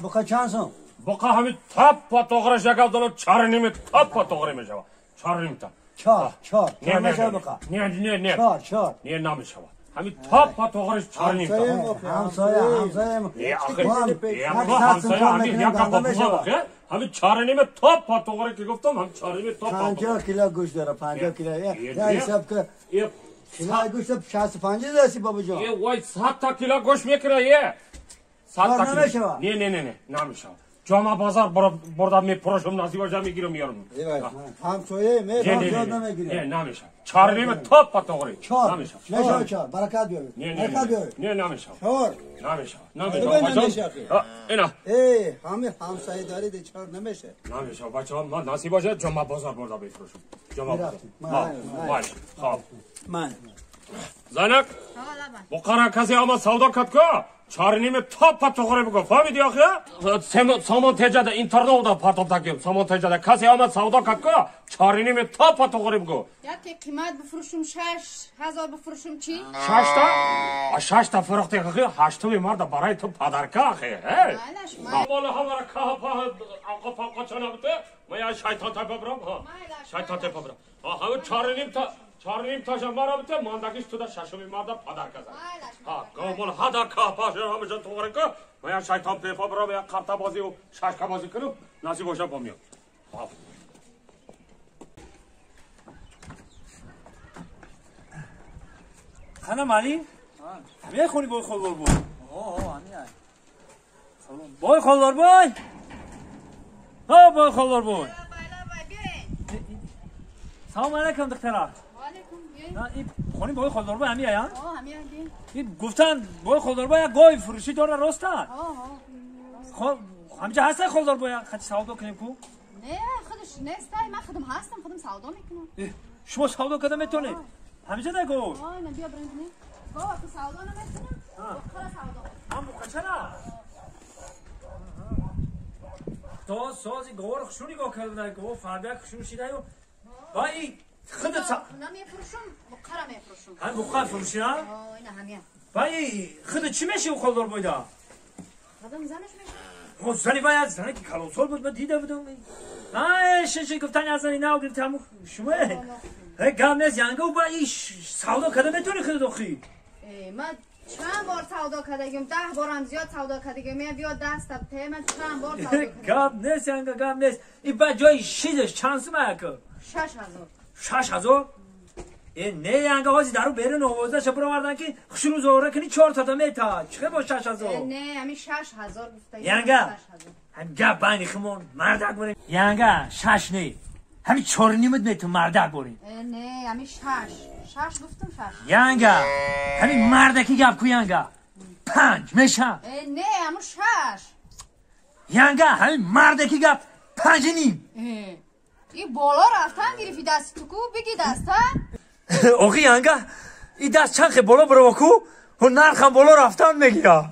Буқа чанд сом? Буқа ҳамин таппа тоғра шакал дорад, чорними таппа тоғра мешавад. Чорнимта. Чор, чор. Не мешавад буқа. Не, не, не. Чор, чор. Не намешавад. Ҳамин таппа тоғра чорнимта. Ҳамсоя, ҳамсоя. Не, ахир. Ҳамсоя ҳамин як гап буқа. Ҳамин чорними таппа тоғра ки гуфтам, ҳамин чорними таппа. 50 кило гӯшт дорад, 50 кило. Я ҳисоб ки кило гӯшт 65 дасти бобоҷон. Е, вой, 100 та кило гӯшт мекунад, е. Намешавад. Не, не, не, не, намешавад. Ҷома базар бурда мепурӯшам, насибаша мегирам, меёрам. Ҳамсоя намегирам. Не, намешавад. Чорними топпа тоғри. Чор. Мешавад чор. Баракат биёред. Баракат биёред. Не, намешавад. Чор. Намешавад. Намешавад. Намешавад. Ина. Э, ҳами ҳамсоядорӣ де чор намешавад. Намешавад. Бачаҳо, ман насибаша ҷома базар бурда мефурӯшам. Ҷома базар. Ман. Хоб. Ман. Занак. Буқара касе омад савдо кард ку? Чорними топпа тоғри бугӯ. Фаҳмидӣ охи? Сомон теҷада интернавда партоб таким. Сомон теҷада касе омад савдо кард ку? Чорними топпа тоғри бугӯ. Яке қимат бифурӯшум 6000 бифурӯшум чӣ? Шашта? А шашта фурӯхти охи, ҳаштуми марда барои ту падарка охи. Мола ҳамара каҳа паҳа авқа павқа чана буте? Ма я шайтон тайпа бирам. Шайтон тайпа бирам. Ҳами чорним та чорним таша мара бите, мандагиш туда шашуми марда падарка зад. Ҳа, гомол ҳада каҳпаша ҳамаша тоғри ку, ма я шайтон пефа бирам, я қарта бозию шашка бозӣ кунам, насиб боша бо меёд. Хана мали? Ҳамия хони бой холдор бой? Ҳамия. Бой холдор бой? Ҳа, бой холдор бой. Салом алейкум, духтара. Ин хони бой холдор бой ҳамия, я? Ин гуфтан бой холдор бой як гой фурӯшӣ дора, роста? Хоб, ҳамҷа ҳаста холдор бой, хати савдо кунем ку? Не, худаш нестай, ман худам ҳастам, худам савдо мекунам. Шумо савдо карда метавонед? Ҳамҷа да гой? На, биё бирем бинем. Гова ку савдо намекунам, буқара савдо. Ҳам буқачара? То сози говор хушу нигоҳ карда, гов фарбия хушу шидаю. Ва и худат намефурӯшум, буқара мефурӯшум. Ҳам буқара фурӯшӣ, ҳа? Ина ҳамия. Ва и худат чӣ меши холдор бойда? Худам занаш мешам. Хо зани вай аз зане ки калонсол буд, ман дида будам. Ай, ши гуфтани аз зани нав гирифтам шумо. Э, гап нест, янга ба и савдо карда метавонӣ худат охи? Э, ман чанд бор савдо кардагим, 10 борам зиёд савдо кардагим. Ман биё даста те, ман чанд бор савдо кардагим. Гап нест, янга, гап нест. И ба ҷои шизаш чанд сум аяка? 6000. 6000? Э, не, янга, ҳози дару берун овоздаша буровардан ки хушрӯ зоҳира кунӣ 4 тата мета. Чӣ бо 6000? Э, не, ҳамин 6000 гуфта. Янга, ҳам гап байни химон, мардак борем. Янга, 6 не. Ҳамин 4.5 метр мардак борем. Э, не, ҳамин 6. 6 гуфтам 6. Янга, ҳамин мардаки гап ку, янга. 5 меша. Э, не, ҳамин 6. Янга, ҳамин мардаки гап 5.5. Э, и боло рафтан гирифти дасти ту ку, биги даста. Охи янга, и даст чанд хе боло бирова ку, нархам боло рафтан мегира.